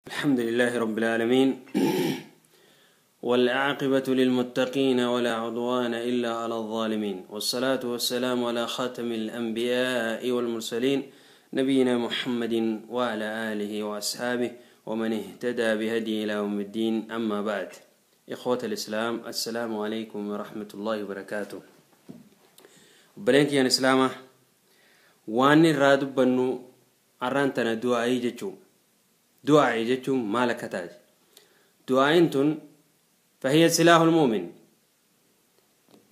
الحمد لله رب العالمين والعاقبة للمتقين ولا عدوان إلا على الظالمين، والصلاة والسلام على خاتم الأنبياء والمرسلين نبينا محمد وعلى آله وأصحابه ومن اهتدى بهديه إلى يوم الدين. أما بعد، إخوة الإسلام، السلام عليكم ورحمة الله وبركاته. بلينك يا إسلامة وان الراد بنو أرانتنا دعائي جتشو دعائي جتشو مالك تاج دعائنتن فهي سلاح المؤمن.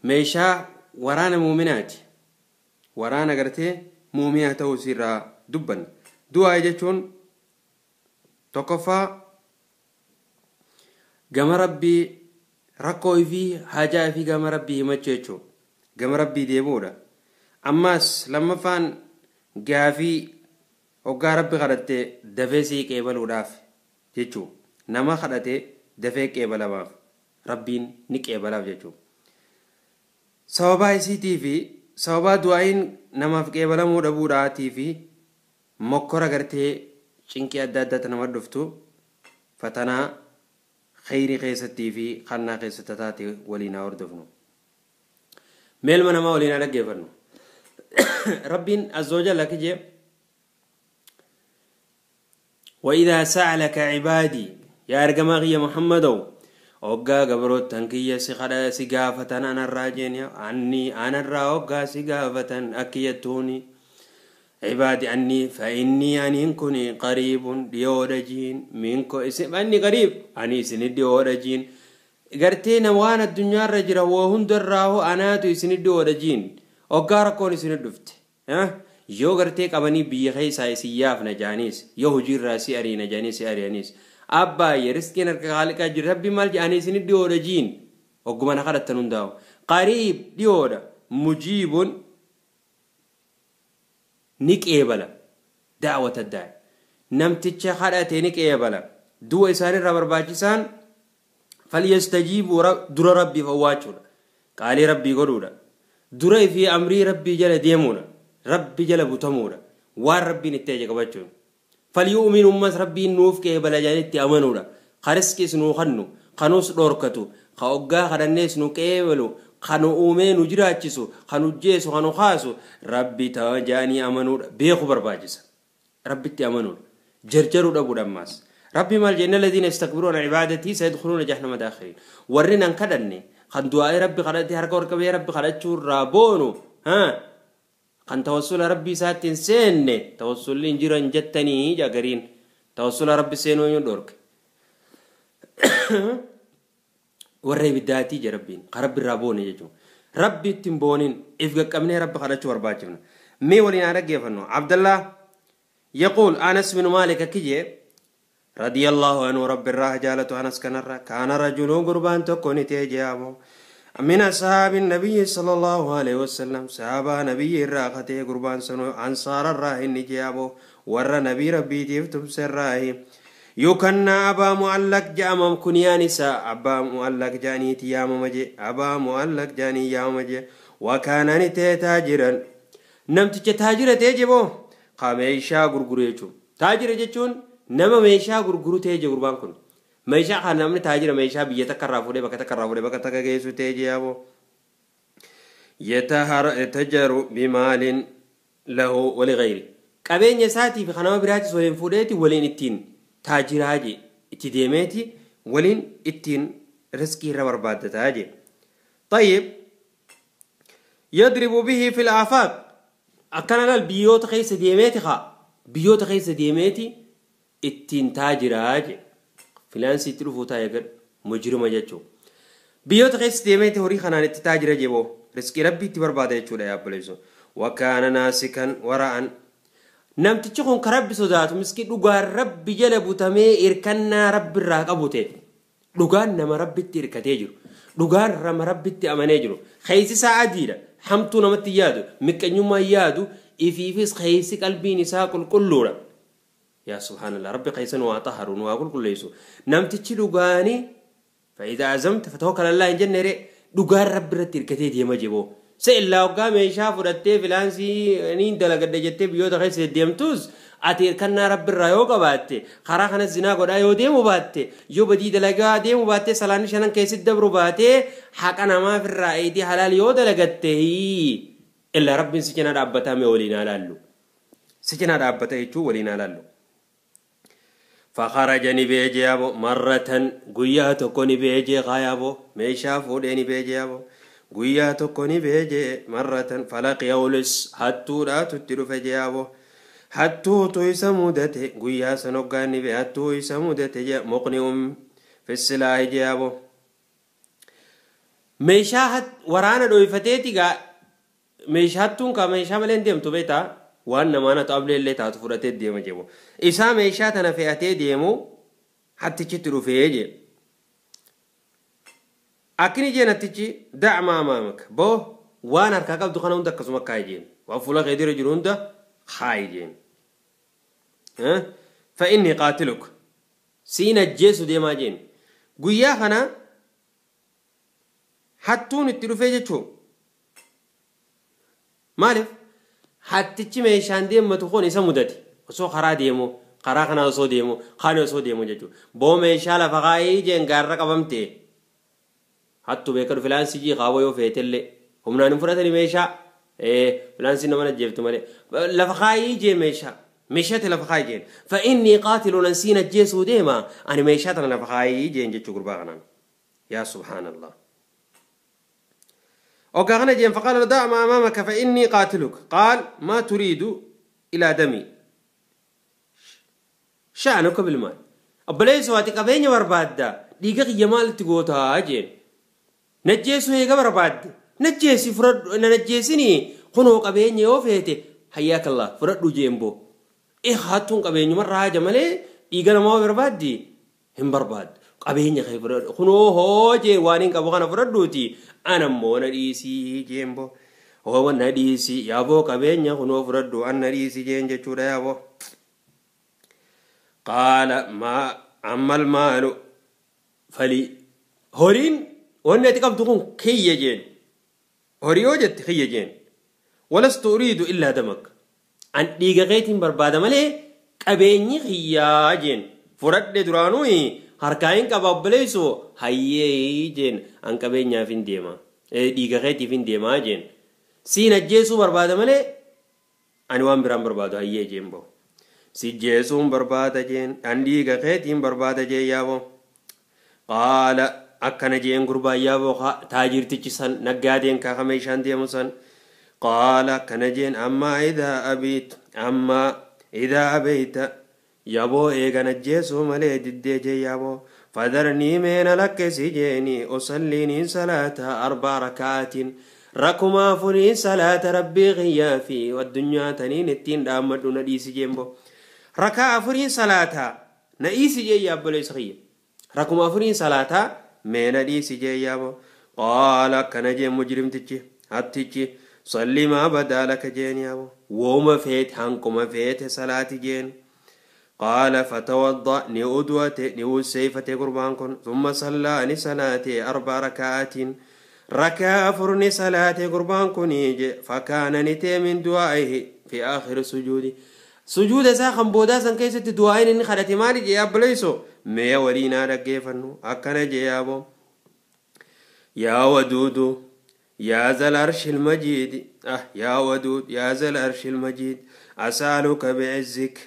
ميشا ورانا مؤمنات ورانا قرتي مؤمنات وسيرا دبن دعائي جتشون تقفى قام ربي ركوي في حاجة في قام ربي مجيتشو قام ربي ديبودا. أماس لما فان جافي وقا ربي خدت دفسي كيبل وداف جيتشو نما خدت دفي كيبل باف ربين نك كيبل جيتشو سببا سي تي في سببا دعين نما في كيبل مو دبودا تي في مكرا غرتي شنكي أدادة نما دفتو فتنا خيري خيستي في خنا خيستاتي ولينا وردفنو ميل من ما ولينا لقيفنو. ربين الزوجة لك جي وإذا سألك عبادي يا أرجماغي محمد أوجا قبروت تنكية سخدا سقافة أنا الراجين عني أنا الرا أوجا سقافة أكيتوني عبادي عني فإني أن كوني قريب ديورجين منكو اسم أني قريب أني سند ديورجين قرتين وانا الدنيا الرجل وهن دراه أنا تسند ديورجين أوجا ركوني سند دفت ها yoo gartee qabanii biyya keessaa isin yaafna jaanis yoo hojiirraa si ariina jaanis si ari'anis abbaayye riskiin harka haaliqaa jiru rabbi maal jedhanii isin dhiyoodha jiin ogguma na kadhattan hundaa'u qariib dhiyoodha mujiibun ni qeebala daawwata daa'i namticha kadhate ni qeebala du'a isaanirraa barbaachisaan falyastajiibuu dura rabbiif awwaachuudha qaalii rabbii godhuudha dura fi amrii rabbii jala deemuudha ربي جل بتمورا وار ربي نتيجة كبتشون فليؤمن أمس ربي نوف كه بلجاني تأمنورا خرس كيس نو خنو خنوس دوركتو خاوجا خدنيس نو كيبلو خنو أومين وجراتشسو خنو جيسو خنو خاسو ربي تجاني أمنورا بيخبر باجس ربي تأمنورا جرجروا أبو دماس ربي مال جنة الذين يستكبرون عن عبادتي سيدخلون جهنم داخلين ورنا انكدني خندوا ربي خدتي هركور كبير ربي خدتشو رابونو ها kan tawassula rabbii isaatti hin seenne tawassulli hin jiran jettanii jagariin tawassula rabbi seenuu eenyu dhorke warra ibiddaatii je rabbiin ka rabbi irraa boone jechuun rabbi itti hin boonin if qaqqabnee rabbi kadhachuu barbaachifna mee waliin haa dhaggeeffannu. Abdallah يقول أنس بن مالك كجي رضي الله عنه رب الراه جالته أنس كنرى كان رجل قربان تكون تيجابه من أصحاب النبي صلى الله عليه وسلم صحابة نبي الراقته قربان سنو أنصار الراه النجابه ور نبي ربي تفتم سراه يكن أبا معلق جامم كنيانسا أبا معلق جاني تيام مجي أبا معلق جاني يام مجي وكان نتي تاجرا نمت تاجرة تيجبو قاميشا غرغريچو تاجر جچون نما ميشا غرغرو تيجي قربان كن meeshaa kan namni taajira meeshaa biyya takka irraa fuudhee bakka takka irraa fuudhee bakka takka geessu ta'ee jeeyaaboo. Yatajaru bimaalin lahu walighayri. Qabeenya isaatii fi kan nama biraatis waliin fuudheeti waliin ittiin taajiraa jee itti deemeeti waliin ittiin riskii irra barbaaddataa jee. Tayyib yadribu bihi fil afaaq akkana laal biyyoota keessa deemeeti haa biyyoota keessa deemeeti ittiin taajiraa jee. Filaansi itti dhufuu taa'ee gad mujrima jechuudha. Biyyoota keessa deemeeti horii kanaan itti taajira jeboo riskii rabbii itti barbaada jechuudha yaabboleessu. Wakkaana naasikan wara'an. Namtichi kun kan rabbi sodaatu miskii dhugaan rabbi jala butamee hirkannaa rabbi irraa qabu ta'e. Dhugaan nama rabbitti hirkatee jiru. Dhugaan nama rabbitti amanee jiru. Keessi isaa adiidha. Hamtuu namatti yaadu. Miqqanyummaa yaadu. Ifiifis keessi qalbiin isaa qulqulluudha. يا سبحان الله ربي قيسن وطهر وأقول كل يسوع نمت تشلوغاني فإذا عزمت فتوكل الله إن جنة دوغار رب رتير كتير يما جيبو سئل الله قام يشاف رتي فلانسي نين دلق دجتي بيوت خيس ديمتوز Ati hirkannaa Rabbiirraa yoo qabaatte, karaa kana zinaa godhaa yoo deemu baatte, yoo badii dalagaa deemu baatte, salaanni shanan keessatti dabru baatee, haqa namaafirraa eedii halaal yoo dalagatte, illa Rabbiin si cinaa dhaabbataa mee waliin haa laallu. Si cinaa dhaabbata jechuun waliin haa laallu. فخرج نبيجي أبو مرة قويا تكو نبيجي غايابو ميشا فودي نبيجي أبو قويا تكو نبيجي مرة فلقي أولس حتو لا تتلو فجي أبو حتو تيسمودتي قويا سنوغا نبي حتو يسمودتي مقنئ في السلاح جي أبو ميشا ورانا دويفتيتي ميشا حتون كا ميشا ملين ديمتو بيتا waan namaa na ablee illee taatu fudhatee deema jebu. Isaa meeshaa tana fe'atee deemu hattichitti dhufee jee. Akkini jeen hattichi dacmaa maamaka boo waan harkaa qabdu kana hunda akkasuma kaayi jeen. Waan fuula kee dura jiru hunda kaayi jeen. Fa inni qaatiluk siin ajjeesu deemaa jeen. Guyyaa kana hattuun itti dhufee jechuu maaliif? Hattichi meeshaan deemmatu kun isa mudate osoo karaa deemu karaa kana osoo deemu kaan osoo deemu jechuudha. Boo meeshaa lafa kaayee jeen gaarra qabamte hattu beekadu filaansii jii kaawwa yoo feetellee humnaan hin fudhatani meeshaa filaansii nama ajjeeftu malee lafa kaayee jeen meeshaa meeshaati lafa kaayee jeen fa'inni qaatiluu nan siin ajjeesuu deema ani meeshaa tana lafa kaayee jeen jechuu gurbaa kanaan yaa subhaanallah. وكان جين فقال دع ما أمامك فإني قاتلك. قال ما تريد إلى دمي شأنك بالمال. أبليس واتك أبين ورباد ديقة جمال تقوتها جين نجيسو هيك برباد نجيسي فرد نجيسني خنوق أبين يوفيتي حياك الله فرد جينبو إيه هاتون أبين مرة جمالي ديقة ما برباد دي هم برباد qabeenya kee fudhadhu kunoo hoojee waan hin qabu kana fudhadhuuti ana immoo na dhiisii jeen boo hoo na dhiisii yaaboo qabeenya kunoo fudhadhu an na dhiisii jeen jechuudha yaaboo. Qaala maa ammal maalu fali horiin wanni ati qabdu kun kiyya jeen horii yoo jette kiyya jeen walastu uriidu illaa damak an dhiiga keetiin barbaada malee qabeenyi kiyyaa jeen fudhadhe duraanuu harkaa hin qaba obboleessu hayyee jeen an qabeenyaaf hin deema dhiiga keetiif hin deemaa jeen siin ajjeesuu barbaada malee ani waan biraan barbaadu hayyee jeen bahu si jeesuun barbaada jeen an dhiiga keetiin barbaada jeen yaaboo qaala akkana jeen gurbaan yaaboo taajirtichi san naggaadeen kaakame ishaan deemu san qaala akkana jeen ammaa idaa abiit ammaa idaa abeeyta yaboo eegan ajjeesuu malee diddee jee yaaboo fadarnii meena lakkisi jeeni usalliiniin salaata 4 rakaatiin rakuma 4 salaata rabbii qiyyaa fi addunyaa taniin ittiin dhaammadhu na dhiisi jeen boo rakaa 4 salaata na dhiisi jee yaabboleessa qiyya rakuma 4 salaata meena dhiisi jee yaaboo qaala akkana jeen mujrimtichi hattichi salli maa badaa laka jeen yaaboo wooma feete hanquma feete salaati jeen. قال فتوضأ نؤدوته نوسيفته قربان كن ثم صلى صلاته 4 ركعات ركع فرن صلاته قربان كن فكان نتي من دعائه في آخر سجوده سجود ساخن بودا سن كيست دعائين إن خلت مالي جي أبليسو مي ولينا رقيفنو أكنا جي أبو يا ودود يا ذا العرش المجيد يا ودود يا ذا العرش المجيد أسألك بعزك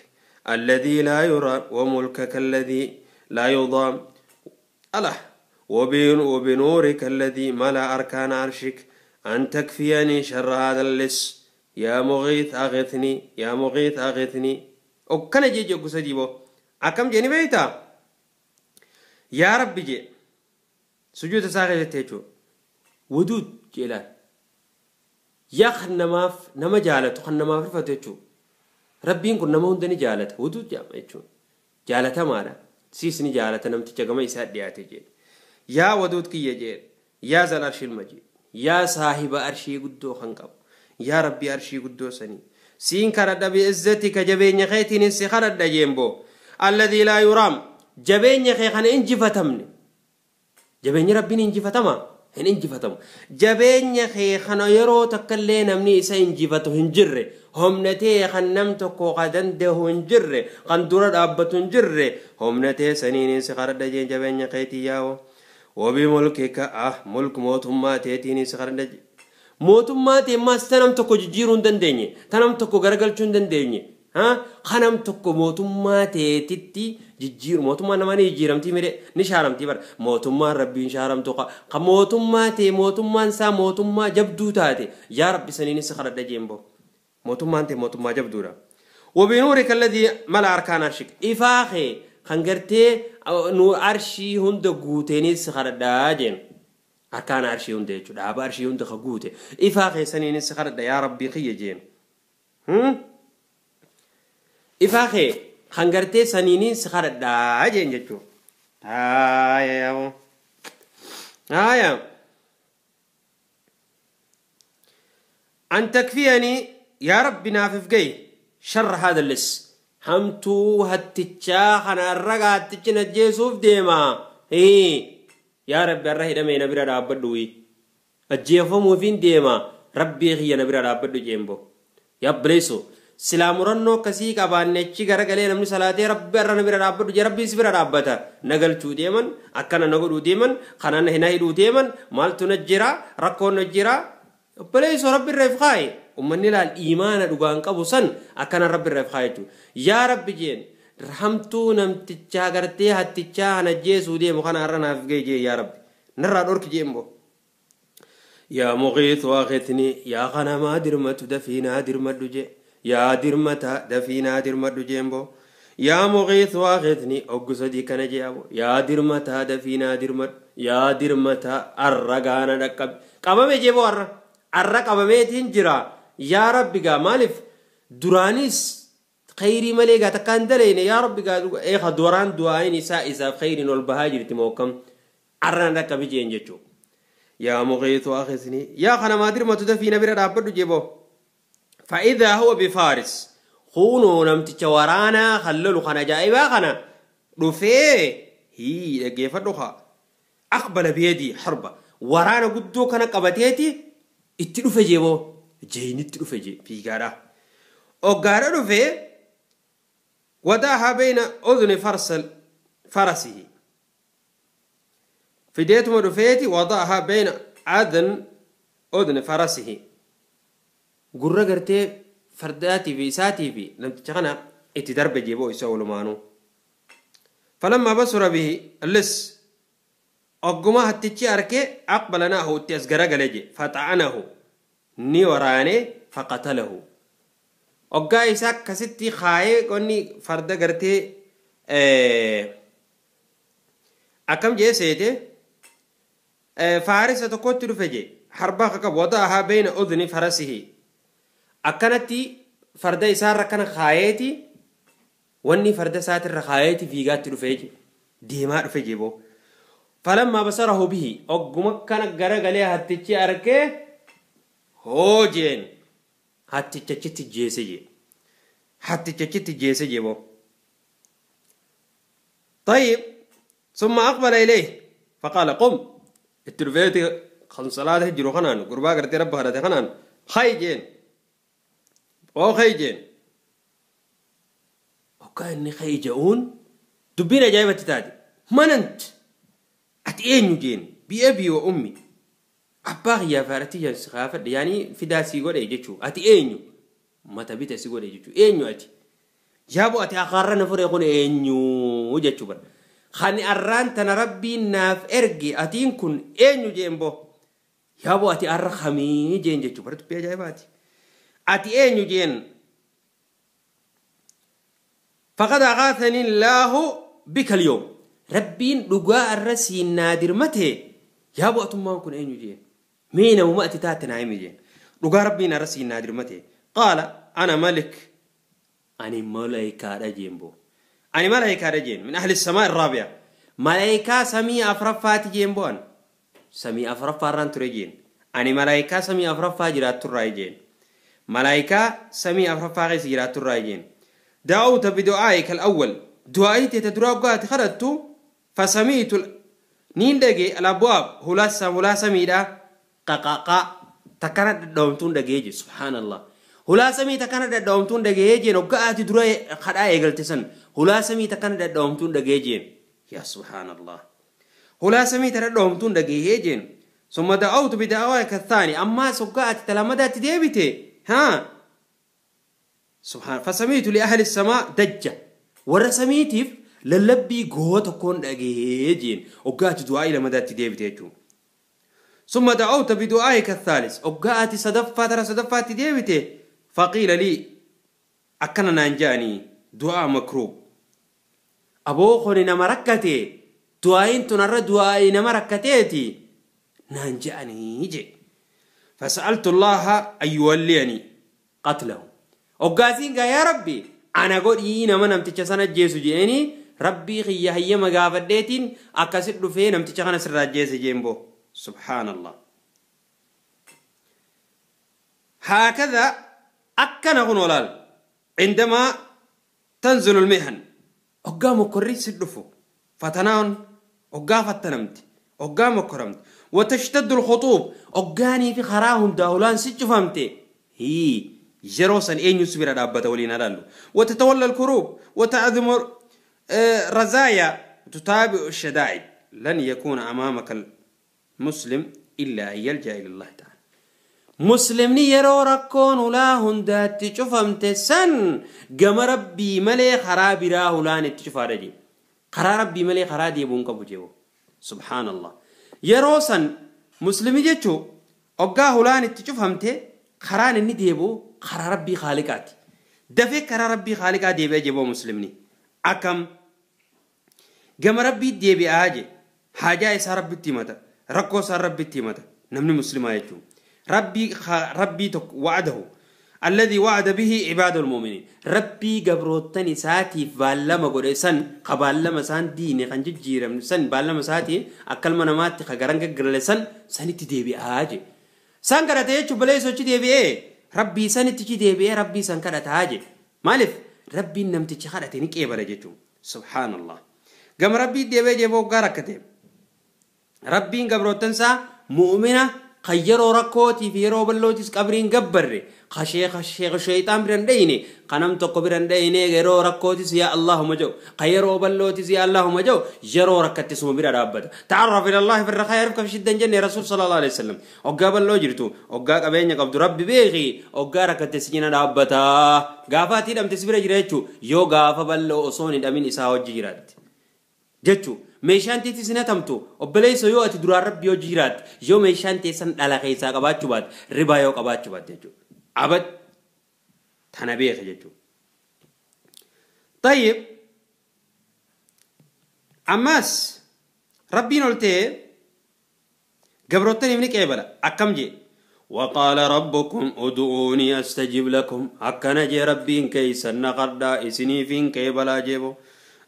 الذي لا يرى وملكك الذي لا يضام أله وبنورك الذي ملأ أركان عرشك أن تكفيني شر هذا اللص يا مغيث أغثني يا مغيث أغثني وكان جيجي قصديبو أكم جيني بيتا يا ربي جي سجود ساقي تيجو ودود جيلان يا خنماف نما جالت خنماف رفتيجو ربين كن نما هندني جالت ودود جام يجون جالتا مالا سيسني جالتا نمتي جما يساد دياتي جي يا ودود كي يجي يا ذا العرش المجيد يا صاحب عرشي قدو خنقب يا ربي عرشي قدو سني سين كرد بعزتك جبين خيتي نسي خرد جيمبو الذي لا يرام جبين خي خن انجفتمني جبين ربي انجفتما Hin injifatamu. Jabeenya kee kana yeroo takkallee namni isa injifatu hin jirre, humna tee kan nam tokko ka danda'u hin jirre, kan dura dhaabbatu hin jirre, humna tee saniin si kadhadha jeen jabeenya keetii yaa'u. Wabi mulkika mulk mootummaa teetiin si kadhadha. Mootummaa tee maas ta nam tokko jijjiiruu hin dandeenye, ta nam tokko garagalchuu hin dandeenye. Kanam tokko mootummaa teetitti jijjiiru, mootummaa namaa ni jijjiiramtii mire, ni shaaramtii bara, mootummaan rabbiin shaaramtu ka mootummaa tee, mootummaan isaa mootummaa jabduu taate, yaa rabbi saniin si kadhadha jeen boo, mootummaan tee mootummaa jabduudha. وبنورك الذي ملأ أركان عرشك إفاخي kan gartee nu arshii hunda guuteenis si kadhadhaa jeen. Arkaan arshii hunda jechuudha, dhaaba arshii hunda ka guute ifaa keessaniinis si kadhadha yaa rabbii kiyya jeen. Ifaa kee kan gartee saniiniin si kadhadhaa jeen jechuudha. Haaya yaa'u. Haaya. أن تكفيني يا ربي نافف جي شر هذا اللص همتو هتتشا خنا الرقا هتتشنا جيسوف ديما إيه يا ربي الرهي دمي نبرا رابدوي أجيفهم وفين ديما ربي غي نبرا رابدو جيمبو يا بليسو silaa murannoo akkasii qabaanne achi garagalee namni salaatee rabbi irra na bira dhaabbadhu jee, rabbi si bira dhaabbata. Na galchuu deeman, akkana na godhuu deeman, kana na hidhuu deeman, maaltu na jira, rakkoon na jira, obboleessoo rabbi irra if kaaye. Ummanni ilaal imaana dhugaan qabu san akkana rabbi irra if kaaye jechuudha. Yaa rabbi jeen, hamtuu namtichaa gartee hattichaa kana jeesuu deemu kana irra naaf ga'e jee, yaa rabbi narraa dhorki jeen boo. Yaa muqiitu aqitni, yaa kanamaa dirmatu dafiinaa dirmadhu jee. Yaa dirmata dafiinaa dirmadhu jeen boo. Yaa muqiitu aqitni, oggu sadii kana jee abo. Yaa dirmataa dafiinaa dirmadhu, yaa dirmataa arra gaana dhaqqabe qabame jee boo, arra arra qabameetiin jira yaa rabbi. Gaa maaliif duraanis khayrii malee gaa takka hin dalayne yaa rabbi. Gaa eeka duraan du'aayin isaa isaaf khayriin ol bahaa jirti mookkam arra na dhaqqabi jeen jechuudha. Yaa muqiitu aqitni, yaa kanamaa dirmatu dafiina bira dhaabbadhu jee boo. فإذا هو بفارس خونو نمتش ورانا خللو خنا جائبا خنا رفيه هي دغيفدوخا أقبل بيدي حربة ورانا قدو كان قبتيتي اتدفه جيبو جين اتدفه جي في غارا او غارا رفيه وداها بين أذن فرسه فديتم رفيتي وضعها بين أذن فرسه gurra gartee fardaatii fi isaatii fi namticha kana itti darbe jeeboo isa olumaanuu. فلما بصر به اللص ogguma hattichi arke أقبل نحوه itti as garagale je فطعنه ni waraane فقتله oggaa isaa akkasitti kaayee qonni farda gartee akkam jee seete, faarisa tokkotti dhufe je, harbaa qabu وضعها بين أذن فرسه akkanatti farda isaarra kana kaayeeti, wanni farda isaatirra kaayeeti fiigaatti dhufee deemaa dhufe jeboo. فلما بصره به ogguma kana garagalee hattichi arkee hoojeen hatticha achitti jeese jee, hatticha achitti jeese jeboo. طيب ثم أقبل إليه فقال قم الترفيت خمس صلاة هجرو خنان قربا قرتي رب هرتي خنان خيجين oo khayjeen hoggaa inni khayja'uun dubbiin ajaa'ibatti taate. من أنت ati eenyu jeen. بأبي وأمي abbaa kiyyaa fi haadha si gaafadhe, yaani fidaa sii godhe jechuu, ati eenyu, mata bita si godhe jechuu, eenyu ati yaaboo, ati akaarra na fure kun eenyu jechuu bara, kan arraan tana rabbiin naaf erge atiin kun eenyu jeen boo. Yaaboo ati arra kamii jeen jechuu bara, dubbii ajaa'ibaati. Ati eenyu jeen. فقد أغاثني الله بك اليوم rabbiin dhugaa arra siin naa dirmate yaaboo, atummaan kun eenyu jeen, mee namuma ati taate naa himi jeen, dhugaa rabbiin arra siin naa dirmate. قال أنا ملك ani malaykaadha jeen boo, ani malaykaadha jeen, من أهل السماء الرابعة malaykaa samii afraffaati jeen boo, an samii afraffaarraan ture jeen, ani malaykaa samii afraffaa jiraatturraa jeen, malaykaa samii afraffaa keessa jiraatturraa jeen. دعوت بدعائك الأول du'aa'ii teete duraa gaatii kadhattu فسمعت Niin dhagee alabwaab hulaa samiidha qaqaqaa takkana dhadhaa'umtuun dhagee je subhaanallah. Hulaa samii takkana dhadhaa'umtuun dhagee jeen hoggaa ati dura kadhaa eegalte san hulaa samii takkana dhadhaa'umtuun dhagee jeen yaa subhaanallah. Hulaa samii tana dhadhaa'umtuun dhagee jeen summa da'awtu bida'awaaka thaani ammaas hoggaa ati talamadaatti deebite haa subhaan fasamiitu li ahli samaa dajja warra samiitiif lallabbii gowwa tokkoon dhagee jeen hoggaa ati du'aa lamadaatti deebite jechuudha. ثم دعوت بدعائك الثالث وقعت صدفة ترى صدفة ديبته فقيل لي أكنا نانجاني دعاء مكروب أبوخني نمركتي دعائين تنرى دعائي نمركتيتي نانجاني جي فسألت الله أن يوليني قتله وقاسين يا ربي أنا قول إينا من أمتش سنة جيسو جيني ربي خي هي مغافدتين أكسر فين أمتش خنا سر جيسو جينبو سبحان الله. هكذا أكنا غنولال عندما تنزل المهن أقام كريس الدفو فتنان أقا فتنمت أقام كرمت وتشتد الخطوب أقاني في خراهم داولان سج فهمت هي جروسا أين يسبر رابطة ولينا لالو وتتولى الكروب وتعظم رزايا تتابع الشدائد لن يكون أمامك مسلم إلا أن يلجأ إلى الله تعالى. مسلمني يرو ركون ولا هندات تشوفهم تسن جم ربي ملي خراب راه لا نتشوف رجي خرا ربي ملي خرا ديبون كبو جيبو سبحان الله. يروسن مسلمي جتشو أوجاه لا نتشوفهم ت خرا نديبو خرا ربي خالقات دفع خرا ربي خالقات ديبه جيبو مسلمني أكم جم ربي ديبي آجي حاجة إسا ربي تيمتا ركو صار ربي تيمتا نمني مسلم آيتو ربي ربي وعده الذي وعد به عباد المؤمنين ربي قبروتني ساتي بالما قريسن قبالما سان ديني خنج جيرم سن بالما ساتي أكل من مات خجرنج قرلسن سنتي ديبي آجي سان كرتي شو بلاي سوتش ديبي إيه ربي سنتي ديبي إيه ربي سان كرت آجي مالف ربي نمتي خرتني كيف بلجتو سبحان الله قام ربي ديبي جيبو قركته ربين قبروتنسا مؤمنة خيروا ركوتي في رو بلوتيس قبرين قبري خشيخ الشيخ الشيطان برنديني قنمت قبرنديني غيرو ركوتيس يا اللهم جو خيروا بلوتيس يا اللهم جو جرو ركتي اسمه بيرا رابد تعرف الى الله في الرخاء يعرفك في شدة جنة رسول صلى الله عليه وسلم اوغا بلو جرتو اوغا قبينيا قبض ربي بيغي اوغا ركتي سجنا رابتا غافاتي دم تسبر جريتو يو غافا بلو اوسوني دمين اسا وجيرات جتو meeshaan teessi sin hatamtu obboleessa yoo ati duraan rabbi yoo jiraat yoo meeshaan teessan dhala keessaa qabaachuu baate ribaa yoo qabaachuu baate jechuudha. Abad tana beeka jechuudha. Tayyib ammas rabbiin ol ta'e gabroottan ibni qeebala akkam jee وقال ربكم ادعوني أستجب لكم أكنا جي ربين كيسا نقردا إسني فين كيبلا جيبو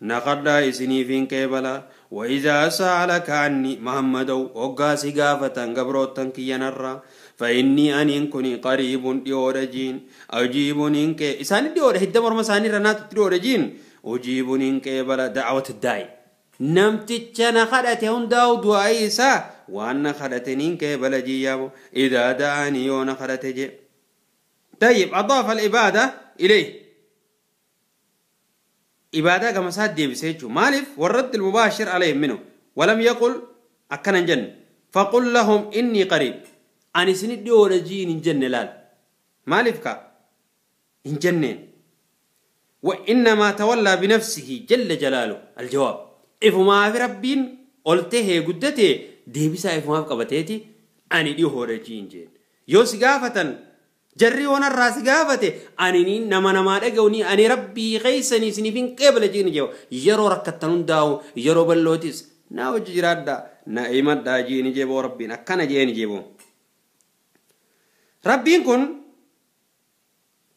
نقردا إسني فين كيبلا وإذا سألك عني محمد وقاسي قافة قبروتا كينرا فإني أن كني قريب ديورجين أجيب إنك إساني ديور هدى مرمساني رنات ديورجين أجيب إنك بلا دعوة الداعي نمتشنا خدته هنداو دعائي سا وأن خدتني بلا جيابو إذا دعاني يون خدته طيب أضاف العبادة إليه إبادة كما ساد ديبسيتشو مالف والرد المباشر عليهم منه ولم يقل أكنا جن فقل لهم إني قريب أني سندي ورجين جن لال مالف كا إن جنين وإنما تولى بنفسه جل جلاله الجواب إفما في ربين قلته قدته ديبسا إفما في قبتيتي أني دي ورجين جن يوسي قافة جري وانا الراس قافته أني نما نما رجوني أني ربي غيسني سنفين قبل جيني جو يرو ركتنون داو يرو بلوتيس ناو جرادا نايمة دا جيني جيبو ربي نكنا جيني جيبو ربي كن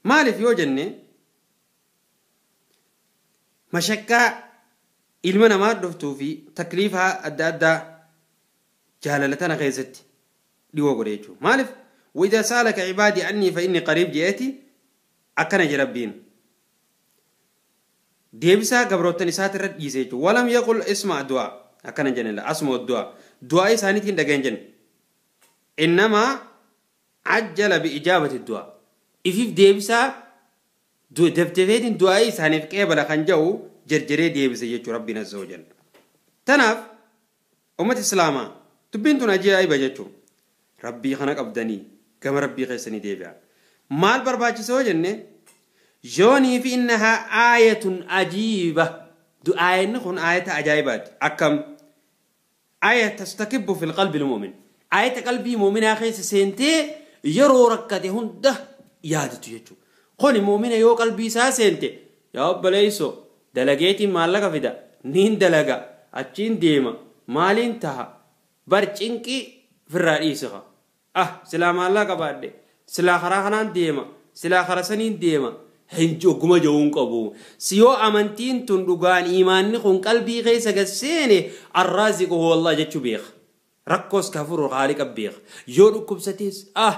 مالف يوجني مشكا ilma namaa dhuftuu fi takliifa adda addaa jaalala tana keessatti dhiyoo godhe jechuudha. Maaliif وإذا سألك عبادي عني فإني قريب جئتي أكن جربين ديبسا قبروتني ساتر جيسيتو ولم يقل اسمع دعاء Akkana jenne asma'u du'a. Du'aa isaaniitiin dhagayan jenne. Innamaa ajjala bi'ijaabati du'a. Ifiif deebisaa dafdafeetiin du'aa isaaniif qeebala kan jedhu jarjaree deebise jechuudha Rabbiin azza wa jalla. Tanaaf ummata Islaamaa dubbiin tun ajaa'iba jechuudha. Rabbii kana qabdanii gama Rabbii keessanii deebi'a. Maal barbaachisa yoo jenne yoonii fi innahaa aayatun ajiiba. Du'aayinni kun aayata ajaa'ibaati. Akkam aaya tastakibbu fil qalbi mu'min. Aayata qalbii mu'minaa keessa seentee yeroo rakkate hunda yaadatu jechuudha. Kuni mu'mina yoo qalbii isaa seente yaa obboleessoo dalageetiin maallaqa fida niin dalaga achiin deema maaliin taha bar cinqii firraa dhiisika. Ah silaa maallaqa baadhe silaa karaa kanaan deema silaa karaa saniin deema hin ogguma ja'uun qabu. Si yoo amantiin tun dhugaan imaanni kun qalbii keessa gasseene arraaziqu huwa Allah jechuu beeka. Rakkoos kafuru haaliqa beeka. Yoo dhukkubsatees ah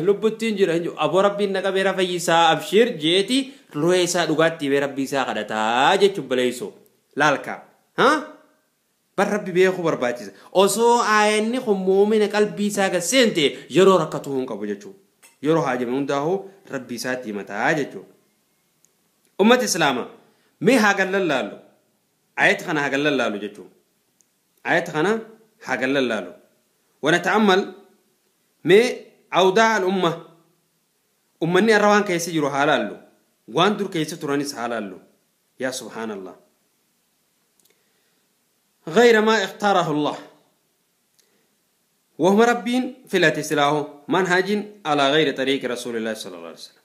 lubbuttiin jira aboo rabbiin na qabeera fayyisaa abshir jeeti ruhee isaa dhugaatti bee rabbii isaa kadhataa jechuun baleessoo laalka bar rabbi beekuu barbaachisa osoo aayanni kun muumina qalbii isaa gasseente yeroo rakkatu hin qabu jechuudha yeroo haajame hundaa'u rabbii isaatti himataa jechuudha. Ummata Islaamaa mee haa gallallaallu ayata kana haa gallallaallu jechuudha ayata kana haa gallallaallu wanata'ammal mee أوداع الأمة أمني الروان كيس يجرو حلالو وان دور كيس ترانيس حلالو يا سبحان الله غير ما اختاره الله وهم ربين في الاتسلاه منهج على غير طريق رسول الله صلى الله عليه وسلم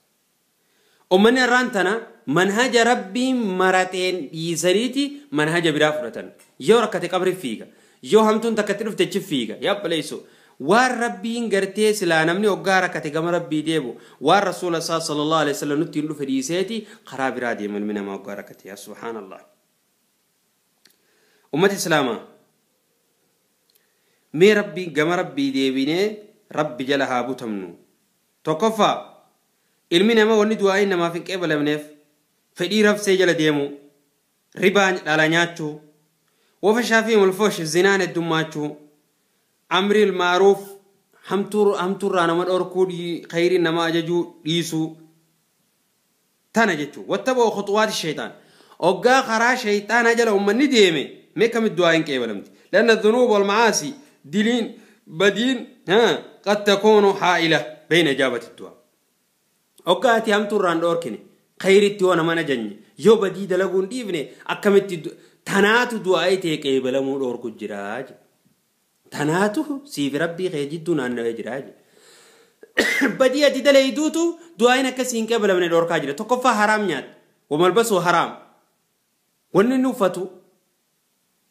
أمني الرانتنا منهج ربي مرتين يسريتي منهج برافرة يو ركت قبر فيك يو همتون تكترف تجف فيك يا بليسو waan rabbiin gartee silaa namni hoggaa rakkate gama rabbii deebu waan rasuula isaa sallallahu alaihi wasallam nutti hin dhufe dhiiseeti karaa biraa deema ilmi namaa hoggaa rakkate yaa subhaanallah. Ummata Islaamaa mee rabbii gama rabbii deebinee rabbi jala haa butamnu. Tokkoffaa ilmi namaa wanni du'aa'iin namaaf hin qeebalamneef fedhii rabsee jala deemu ribaa dhala nyaachuu wafashaa fi mulfoosh zinaan heddummaachuu أمر المعروف همتور رانا من أركو خير نما أججو ديسو تانا جتو واتبعوا خطوات الشيطان أوغا خرا شيطان أجل أم نديمي ميكم الدعاء كيبلمت لأن الذنوب والمعاصي دلين بدين ها قد تكون حائلة بين إجابة الدعاء أوغا أتي همتور رانا أركني خير التوانا ما نجني يو بدي دلقون ديفني أكمت تناتو دعاء تيكيبلمو أركو الجراج Tanaatu siif rabbii kee jidduu naannawee jira jechuudha. Badii ati dalayduutu du'aayin akkasii hin qeebalamne dhorkaa jira. Tokkoffaa haraam nyaata. Wamalbasuu haraam. Wanni inni uffatu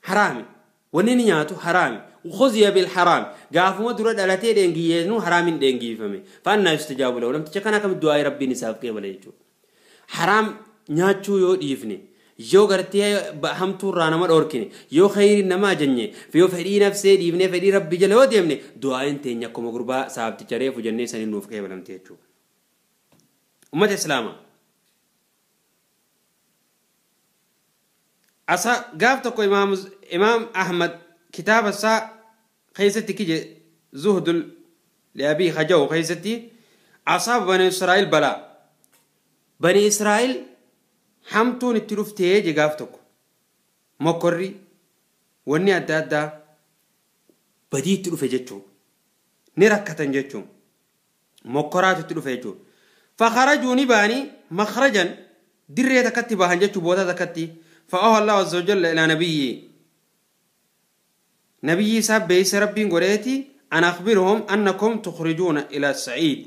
haraami. Wanni inni nyaatu haraami. Khuziya bil haraam. Gaafuma dura dhalatee dheengiyyeenuu haraamin dheengiifame. Faannaa yustajaabu lahu. Namticha kana akkamitti du'aayii rabbiin isaaf qeebale jechuudha. Haraam nyaachuu yoo dhiifne yoo gartee hamtuurraa nama dhorkine yoo khayriin nama ajajne yoo fedhii nafsee dhiifne fedhii rabbi jala yoo deemne du'aayin teenya akkuma gurbaa saabticha reefu jennee saniin nuuf qeebalamte jechuudha. Ummata Islaamaa asa gaaf tokko imaam Ahmad kitaaba isaa keessatti kije zuhdul liabii hajawu keessatti asaaba bani Israa'il balaa bani Israa'il hamtuun itti dhuftee je gaaf tokko mokkorri wanni adda addaa badii itti dhufe jechuun ni rakkatan jechuun mokkoraatu itti dhufe jechuun fakharajuu ni ba'anii makhrajan dirree takkatti bahan jechuu booda takkatti fa'aha Allahu azza wa jalla ilaa nabiyyi nabiyyi isaa beeyse rabbiin godheeti an akhbirhum annakum tukhrijuuna ila sa'iid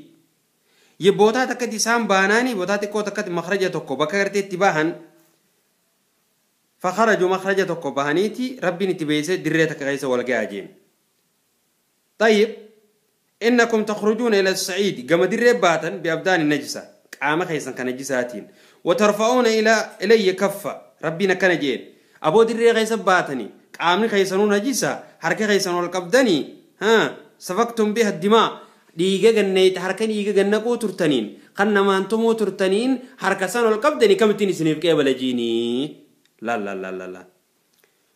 Bootaa takkatti isaan baanaanii bootaa xiqqoo takkatti makhraja tokko bakka garteetti bahan fakharajuu makhraja tokko bahaniiti rabbiin itti beeksisee dirree takka keessa wal gahaa jeen. Tayyib innakum takhrujuuna ila sa'iid gama dirree baatan biabdaani najisa qaama keessan kan najisaatiin watarfa'uuna ilayya kaffa rabbiin akkana jeen aboo dirree keessa baatanii qaamni keessanuu najisa harka keessan ol qabdanii safaktum biha dimaa dhiiga ganneeti harka dhiiga gannaquu turtaniin kan namaan tumuu turtaniin harka san ol qabdanii kamittiin isiniif qeebala jiinii la la la la la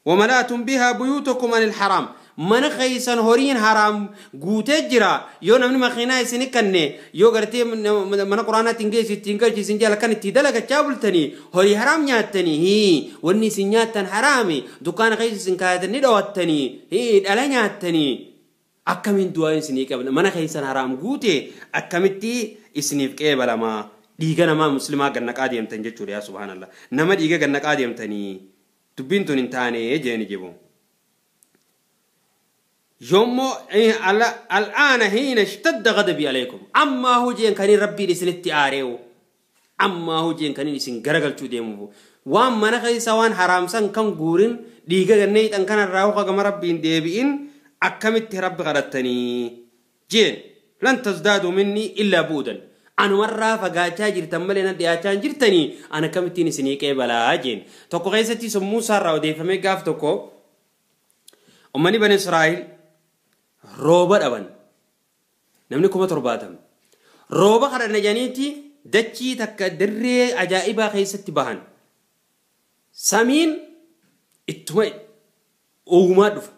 وملأتم بها بيوتكم عن الحرام mana keessan horiin haraam guutee jira yoo namni makiinaa isin kanne yoo gartee mana quraanaatti hin geessu ittiin galchiisin jala kan itti dalagachaa bultanii horii haraam nyaattanii wanni isin nyaattan haraami dukkaana keessa isin kaayatanii dhawattanii dhala nyaattanii akkamiin du'aa isinii qabna mana keessan haraam guute akkamitti isiniif qeebalamaa dhiiga namaa muslimaa gannaqaa deemtan jechuudha yaa subhaanallah nama dhiiga gannaqaa deemtanii dubbiin tun hin taane jeeni jibu. يوم الآن حين اشتد غضبي عليكم أما هو جين كان ربي لسنتي آريو أما هو جين كان لسن غرغل شو ديمو وام من خي سوان حرام سن كان غورين ديغا غنيت أن كان الراوخ كما ربي ديبئن أكمت رب غرتني جين لن تزدادوا مني إلا بودا أنا مرة فقاتا جرتن ملينا دياتان جرتني أنا كمتيني سنيك بلا جين توكو غيستي سموسى راو ديفمي غاف توكو أمني بني إسرائيل rooba dhaban namni 70,000 rooba kadhanna jedhaniiti dachii takka dirree ajaa'ibaa keessatti bahan samiin ittuma uumaa dhufa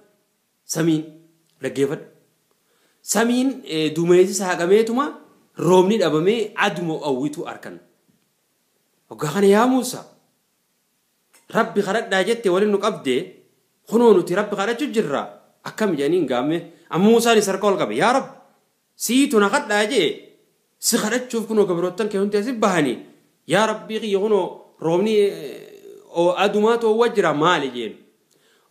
samiin dhaggeeffadhu samiin duumessi saaqameetuma roobni dhabamee aduma awwitu arkan hoggaa kana yaa Muusaa rabbi kadhadhaa jette waliin nu qabde kunoo nuti rabbi kadhachuu jirra akkam jedhaniin gaamme amma Muusaan isa harka ol qabe yaa Rabbi siitu na kadhaa jee si kadhachuuf kunoo gabroottan kee hundi asi bahanii yaa Rabbii kiyya kunoo roobni adumaatu oowwa jira maali jeen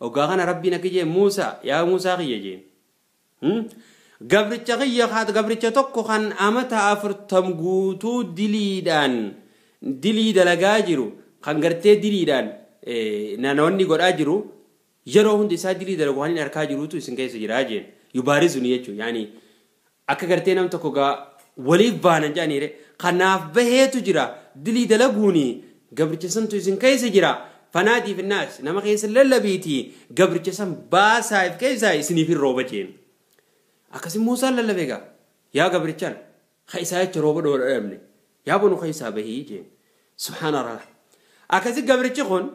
hoggaa kana Rabbiin akka jeen Muusaa yaa Muusaa kiyya jeen gabricha kiyya gabricha tokko kan amata 40 guutuu diliidhaan dilii dalagaa jiru kan gartee diliidhaan naannoonni godhaa jiru yeroo hundi isaa dilii dalagu waan hin harkaa jirutu isin keessa jiraa jeen yubaarizuni jechuun yaani akka gartee nam tokko gaa waliif baanan jedhaniire kanaaf baheetu jira dilii dalaguuni gabricha santu isin keessa jira fanaatiif innaas nama keessa lallabiiti gabricha san baasaaf keessa isiniif hin rooba jeen akkasi Muusaan lallabee gaa yaa gabrichaan isaa jecha rooba dhoodhamne yaa bunu keessaa bahii jeen subhaanallah akkasi gabrichi kun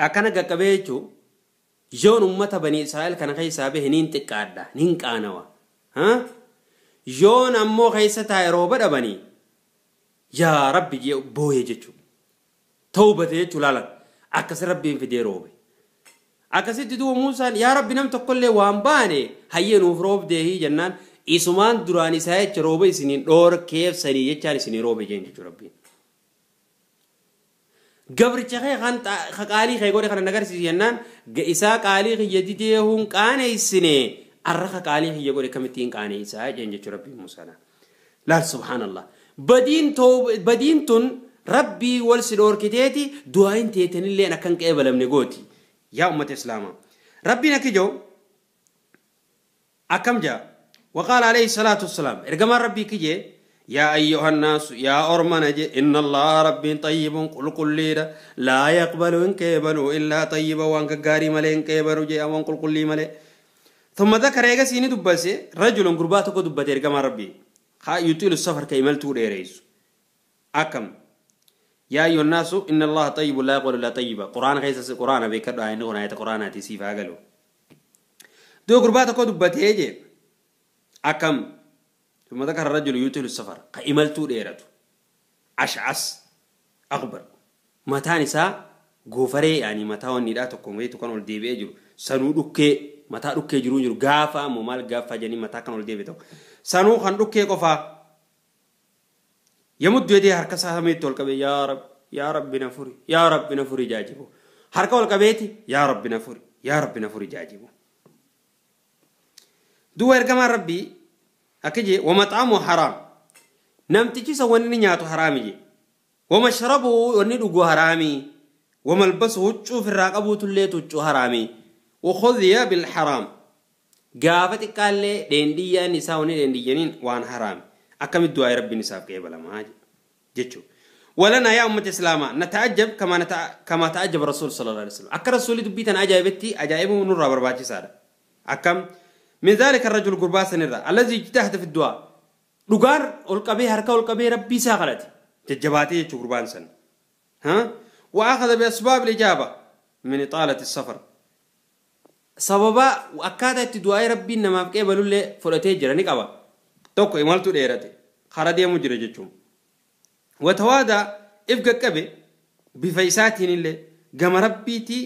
akkana qaqqabee jechuun yoon ummata bani Israa'el kana keessaa bahe niin xiqqaadha niin qaanawa yoon ammoo keessa taa'e rooba dhabanii yaa Rabbi jee booye jechuun tawbate jechuun laalan akkas Rabbiin fidee roobe akkasitti duuba Muusaan yaa Rabbi nam tokkollee waan baane hayyee nuuf roobdeehii jennaan isumaan duraan isaa jecha rooba isiniin dhoorkeefsanii jechaan isinii roobe jeen jechuun Rabbiin. Gabricha kee kan qaalii kee godhe kana agarsiisu jennaan isaa qaalii kiyya didee hun qaaneessine arra qaalii kiyya godhe kamittiin qaaneessaa jeen jechuun Rabbiin Muusaadha. Laal subhaanallah. Badiin tun Rabbii wal si dhoorkiteeti du'aayin teetanillee akkan qeebalamne gooti. Yaa ummata Islaamaa. Rabbiin akki jiru akkam jaa وقال عليه الصلاة والسلام ergamaan Rabbii kiyyee يا أيها الناس يا أرمنا إن الله رب طيب قل قل لا يقبل إن كيبل إلا طيبا وأن قاري ملي إن كيبل جاء وأن قل قل ملي ثم ذكر يغسيني دبسي رجل قرباتك دبتي كما ربي يطيل السفر كيملتو ديريس أكم يا أيها الناس إن الله طيب لا يقبل إلا طيبا قرآن خيس قرآن بيكدو عين قرآن قرآن تسيفا قالوا دو قرباتك دبتي أكم ثم ذكر الرجل يطيل السفر قيملتو ديرتو أشعث أغبر متى نساء غوفري يعني متى وني تكون ويتو كانوا الديبي جرو سنو دكي متى دكي جرو جرو غافا ممال غافا جني متى كانوا الديبي تو سنو خان دكي قفا يمد يدي حركة سامي تولكبي يا رب يا رب نفوري يا رب نفوري جاجبو حركة والكبيتي يا رب نفوري يا رب نفوري جاجبو دو اركما ربي أكيد ومطعمه حرام نمتجي سواني نياتو حرامي ومشربه وني دغو حرامي وملبسه تشوف الراقبو تلي تشو حرامي وخذي بالحرام غافتي قال لي دنديا نساوني دنديانين وان حرام أكم الدعاء ربي نساب كيبلا ما جيتشو ولنا يا أمة الإسلام نتعجب كما تعجب الرسول صلى الله عليه وسلم أكر الرسول دبيتنا عجائبتي عجائبه من نور برباتي سادة أكم من ذلك الرجل قرباس النرى الذي اجتهد في الدعاء رجار والقبي هركا والقبي ربي ساغلت تجباتي قربان سن ها وأخذ بأسباب الإجابة من إطالة السفر. سببا أكادت دعاء ربي إنما في قبل اللي فلتي جراني قبا توكو إمالتو ديرتي خردي مجرى جتشوم وتوادى إفقا كبي بفيساتين اللي قام ربيتي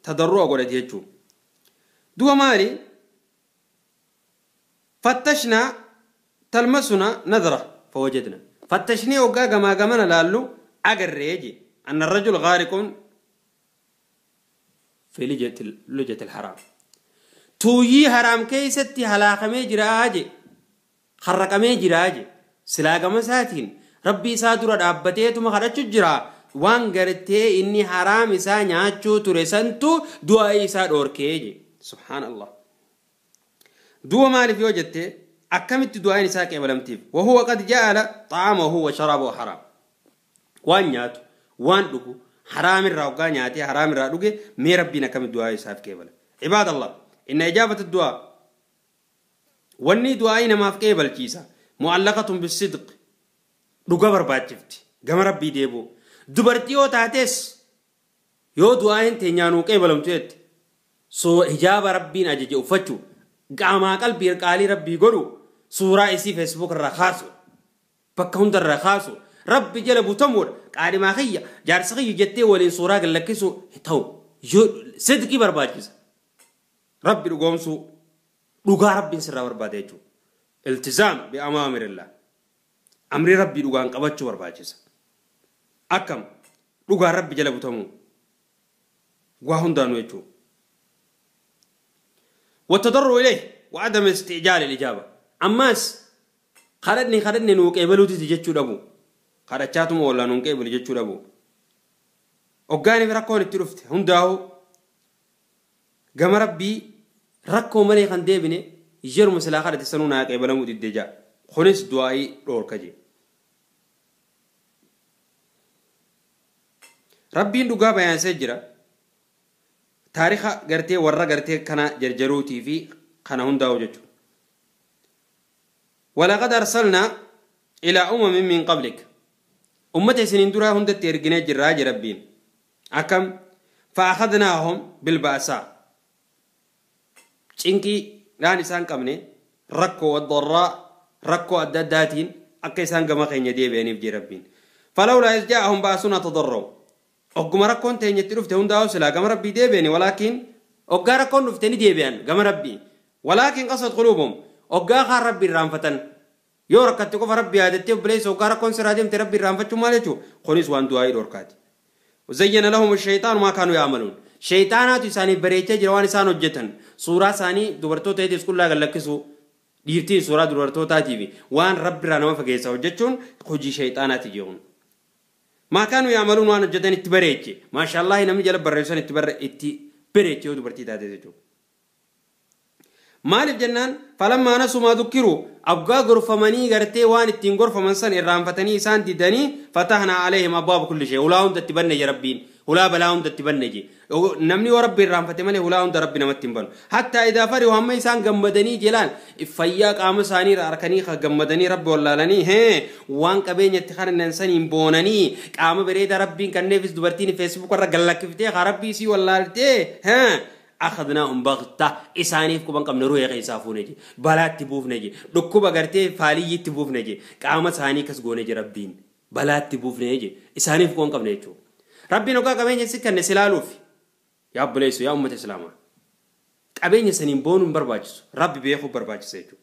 تضرع قولت يجتشوم دوا مالي فتشنا تلمسنا نظرة فوجدنا فتشني وقا قما قمنا لالو أقر يجي أن الرجل غارق في لجة الحرام تويي حرام كيستي هلاقمي جراجي خرقمي جراجي سلاقم ساتين ربي سادر دابتي ما خرجت جرا وان غرتي إني حرام إسا نياچو ترسنتو دعاء إسا دوركيجي سبحان الله دو مالي في وجدتي أكملت دعاء إسا كيبلمتيف وهو قد جعل طعامه وشرابه حرام وان نياتو وان دوكو حرام الراوغا نياتي حرام الراوغي مي ربنا كم دعاء إساف كيبل عباد الله إن إجابة الدعاء واني دعائنا ما في كيبل كيسا معلقة بالصدق دوغا برباچفتي غم ربي ديبو دبرتيو تاتس يو دعائن تنيانو كيبلم تيت سو إجابة ربي نجي أفتشو قاما قلبي قالي ربي قرو صورة إسي فيسبوك الرخاصو بكون الرخاصو ربي جلبو تمور قالي ما خيا جارس خيا جتي ولين صورة قلكسو تو صدقي برباچس ربي رقومسو رقا ربي سر برباديچو التزام بأمامر الله أمر ربي رقان قبچو برباچس أكم رقا ربي جلبو تمو وهون دانو يچو والتضرع إليه وعدم استعجال الإجابة أماس خردني نوك إبلو تجتشو دبو خرجاتهم ولا نوك إبلو تجتشو دبو أوغاني في ركون التلفت هم داو قام ربي ركو ملي خنديبني يجرم سلا خرج السنون قبل مود الدجا خنس دعائي روركجي ربي ندوغا بيان سجرا تاريخ غرتي ورا غرتي كنا جرجروتي في كنا هنداو جچو ولقد أرسلنا إلى أمم من قبلك أمتي سنين درا هند تيرجنا جراج ربين أكم فأخذناهم بالبأساء چنكي لا نسان كمني ركو والضراء ركو الداداتين أكيسان كما خين يدي بيني بجي ربين فلولا إذ جاءهم بأسنا تضروا أقوم ركون تين يتلف تهون داو سلا كما ربي دي بيني ولكن أقا ركون نفتني دي بيان كما ربي ولكن قصد قلوبهم أقا خار ربي الرامفتن يو ركتكو فربي عادتي بليس أقا ركون سراديم تربي الرامفتشو مالتشو خونيس وان دعائي دوركات وزين لهم الشيطان ما كانوا يعملون شيطانات isaanii bareechee jira waan isaan hojjetan suuraa isaanii dubartoota hedduu qullaa gallakkisu dhiirtii suuraa dubartootaatiif waan rabbi irraa nama fageessa hojjechuun hojii shayxaanaati jechuun ما كانوا يعملون waan hojjetan itti bareeche maashaallah namni jala barreessan itti bareeche yoo dubartii taate jechuudha maaliif jennaan falammaa nasuu maa dhukkiruu abgaa gorfamanii gartee waan ittiin gorfaman san irraanfatanii isaan didanii fatahnaa alayhim abwaaba kulli shay hulaa hunda itti banne je rabbiin hulaa balaa hunda itti banne je namni yoo rabbi irraanfate malee hulaa hunda rabbi namatti hin banu hattaa idaa farihu hamma isaan gammadanii jelaan fayyaa qaama isaanii harkanii gammadanii rabbi wallaalanii hee waan qabeenya itti kanan saniin boonanii qaama bareedaa rabbiin kanneefis dubartiin feesbuuk irra gallakkiftee haa rabbii isii wallaaltee hee أخذناهم بغتة إسانيف كوبان قمنا روح يسافونجي بلات تبوفنجي دكوبا غرتي فالي تبوفنجي قامة ساني كسغونجي ربين بلات تبوفنجي إسانيف كوبان قمنا يجو ربي نوكا قمين يسكن نسلالوف يا أبليسو يا أمة الإسلام قبين يسنين بونون برباجسو ربي بيخو برباجسو يجو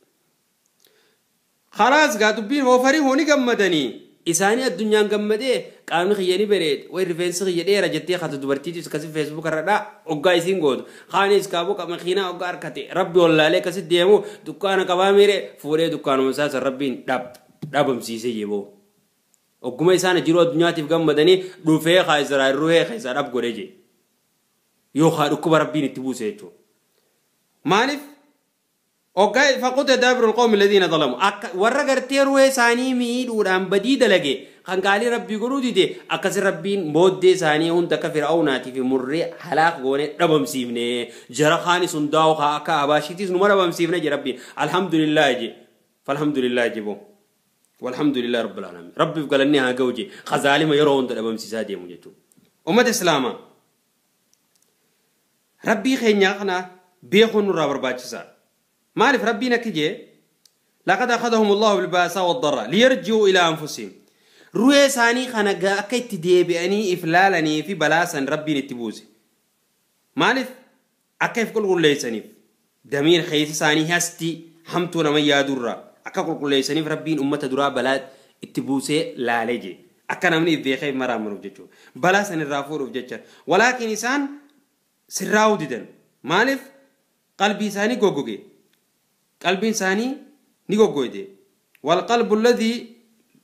خلاص قادو بين هو فريق هوني قمدني isaanii addunyaan gammadee qaamni kiyya ni bareed way rifeensi kiyya dheera jettee kata dubartiitis kasi feesbuuk irra dhaa oggaa isiin gootu kaanis kaaboo makiinaa oggaa harkate rabbi wallaalee kasi deemu dukkaana qabaa miire fuudhee dukkaanuma isaa san rabbiin dhabamsiisee jeboo ogguma isaan jiruu addunyaatiif gammadanii dhufee kaa Israa'el ruhee keessaa dhab godhe jee yoo kaa dhukkuba rabbiin itti buuse jechuudha maaliif أوكي فقط دابر القوم الذين ظلموا ورا غرتي روي ساني ميدودان بدي دلغي كان قالي ربي غرودي دي اكس ربين بودي ساني هون تكفر اوناتي في مري حلاق غوني دبم سيفني جرخاني سنداو خا اكا اباشيتي نمر دبم سيفني جربي الحمد لله جي فالحمد لله جيبو والحمد لله رب العالمين ربي قالني ها جوجي خزالي ما يرون دبم سيسا دي موجتو امه اسلاما Rabbii keenya kana beekuun nurraa barbaachisaa. Maaliif rabbiin akka jee laqad akhadahum allahu bilbaasaa waddarraa liyarji'uu ilaa anfusihim. Ruhee isaanii kana akka itti deebi'anii if laalanii fi balaa san rabbiin itti buuse. Maaliif akka if qulqulleessaniif damiir keessa isaanii hasti hamtuu nama yaadurraa akka qulqulleessaniif rabbiin ummata duraa balaa itti buusee laalee jee. Akka namni if beekee maraamanuuf jechuudha. Balaa san irraa fuudhuuf jecha. Walaakin isaan sirraa'uu didan. Maaliif qalbii isaanii goggoge. Qalbiin isaanii ni goggoyte. Walqalbu alladhii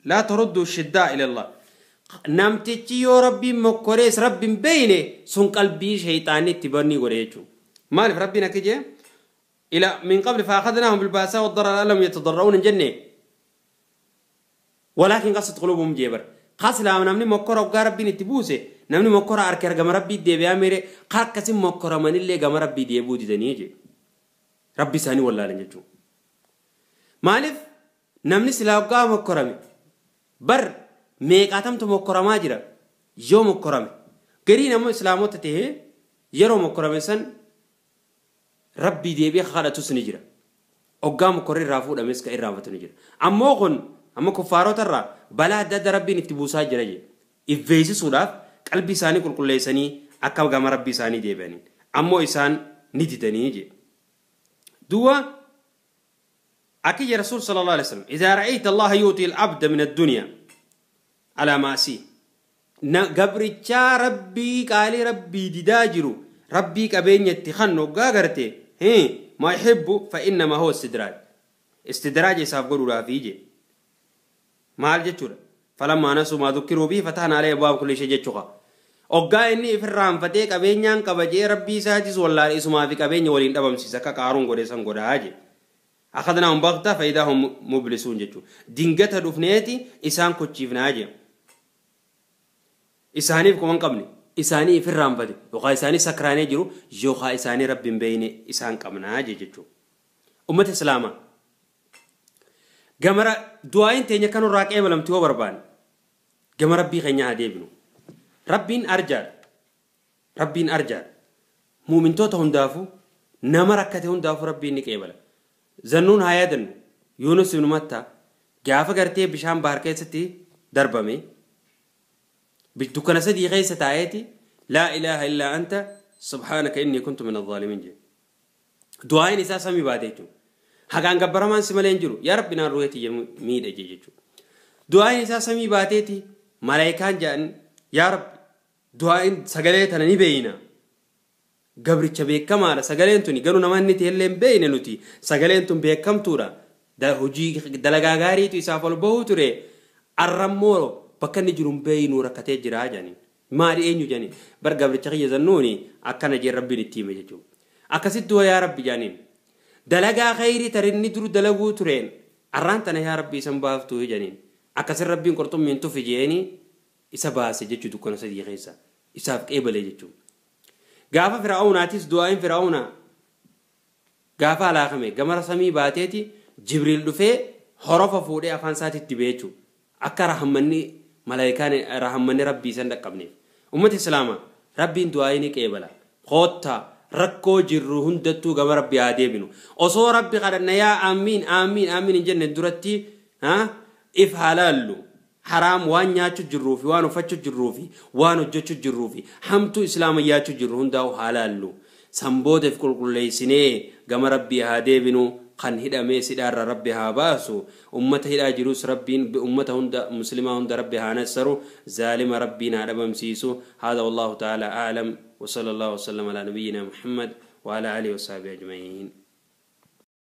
laa taruddu shiddaa ila Allah. Namtichi yoo rabbiin mokkorees rabbiin beeyne sun qalbii shayxaanni itti banni godhe jechuudha. Maaliif rabbiin akka jee ila min qabli faakhadnaahum bilbaasaa waddarraa la'allahum yatadarra'uun hin jenne. Walaakin qasat quluubuhum jee bara. Qaslaam namni mokkora hoggaa rabbiin itti buuse namni mokkora harka gama rabbii deebi'aa mere akkasi mokkoramanillee gama rabbii deebi'uu didanii jee. Rabbi isaanii wallaalan jechuudha. Maaliif namni silaa hoggaa mokkorame bar meeqaatamtu mokkoramaa jira yoo mokkorame garii nama islaamota tahee yeroo mokkorame san rabbii deebi'ee kadhatus ni jira. Hoggaa mokkorri irraa fuudhames ka irraanfatu ni jira. Ammoo kun amma kuffaarota irraa balaa adda addaa rabbiin itti buusaa jira jee. If beeksisuudhaaf qalbii isaanii qulqulleessanii akka gama rabbii isaanii deebi'aniin. Ammoo isaan ni didanii jee. Duwwa akki jee Rasuul sallallahu alaihi wasallam idhaa ra'ayta Allaha yuuti al-abda min ad-dunya ala maasii. Gabrichaa rabbii qaalii rabbii didaa jiru rabbii qabeenya itti kannu hoggaa garte maa yuhibbu fa innamaa huwa istidraaj. Istidraaj isaaf godhuudhaafi jee. Maal jechuudha? Falammaa nasuu maa dhukkiruu bihi fatahna alayhim abwaaba kulli shay jechuudha. Hoggaa inni ifirraanfatee qabeenyaan qabajee rabbii isaatis wallaale isumaa fi qabeenya waliin dhabamsiisa akka qaaruun godhe san godhaa jee. Akhadnaahum baghta fa idhaa hum mublisuun jechuudha. Dingata dhufneeti isaan kochiifnaa jee. Isaaniif kuma hin qabne isaanii ifirraanfate yookaan isaanii sakraanee jiru yookaan isaanii rabbi hin beeyne isaan qabnaa jee jechuudha. Ummata Islaamaa gamara du'aayin teenya kan irraa qeebalamtu yoo barbaanne gama rabbii keenya haa deebinu. Rabbiin arjaadha. Rabbiin arjaadha. Muumintoota hundaafuu nama rakkate hundaafuu rabbiin ni qeebala. Zannuun haa yaadannu Yuunus ibn Matta gaafa gartee bishaan bahar keessatti darbame dukkana sadii keessa taa'eeti laa ilaaha illaa anta subhaanaka inni kuntu min adh-dhaalimiin jedhe. Du'aayin isaa samii baate jechuudha. Haqaan gabbaramaan si malee hin jiru yaa rabbi naan ruheeti miidhe jechuudha. Du'aayin isaa samii baateeti malaayikaan jedhan yaa rabbi du'aayin sagalee tana ni beeyna. Gabricha beekamaadha sagaleen tuni garuu nama inni ta'ellee hin beeyne nuti sagaleen tun beekamtuudha. Hojii dalagaa gaariitu isaaf ol bahuu ture arrammoo bakka inni jiru hin beeynuu rakkatee jira jedhani. Maali eenyu jedhani bar gabricha kiyya zannuuni akkana jee rabbiin itti hime jechuudha. Akkasitti du'a yaa rabbi jedhaniin. Dalagaa khayrii tarinni dur dalaguu tureen arraan tana yaa rabbi isan baaftuu jedhaniin. Akkasin rabbiin qurxummiin tufi jeeni isa baase jechuu dukkana sadii keessa isaaf qeebalee jechuudha. Gaafa Fir'aawnaatis du'aayin Fir'aawnaa gaafa alaakame gamara samii baateeti Jibriil dhufee horofa fuudhee afaan isaatitti ba'e jechuudha. Akka rahammanni malaayikaan rahammanni rabbii isan dhaqqabneef. Ummata Islaamaa rabbiin du'aayii ni qeebala. Koottaa rakkoo jirru hundattuu gama rabbi haa deebinu. Osoo rabbi kadhanna yaa aamiin aamiin aamiin hin jenne duratti if haa laallu. Haraam waan nyaachuu jirruu fi waan uffachuu jirruu fi waan hojjechuu jirruu fi hamtuu islaama yaachuu jirru hundaa'u haa laallu. Sanbooda if qulqulleessinee gama rabbii haa deebinu. Kan hidhamee sidhaarra rabbi haa baasu. Ummata hidhaa jirus rabbiin ummata hunda muslimaa hunda rabbi haa nassaru. Zaalima rabbiin haa dhabamsiisu. Haadha wallahu ta'ala a'lam. Wa sallallahu wa sallam ala nabiyyina Muhammad wa ala alihi wa sahbihi ajma'iin.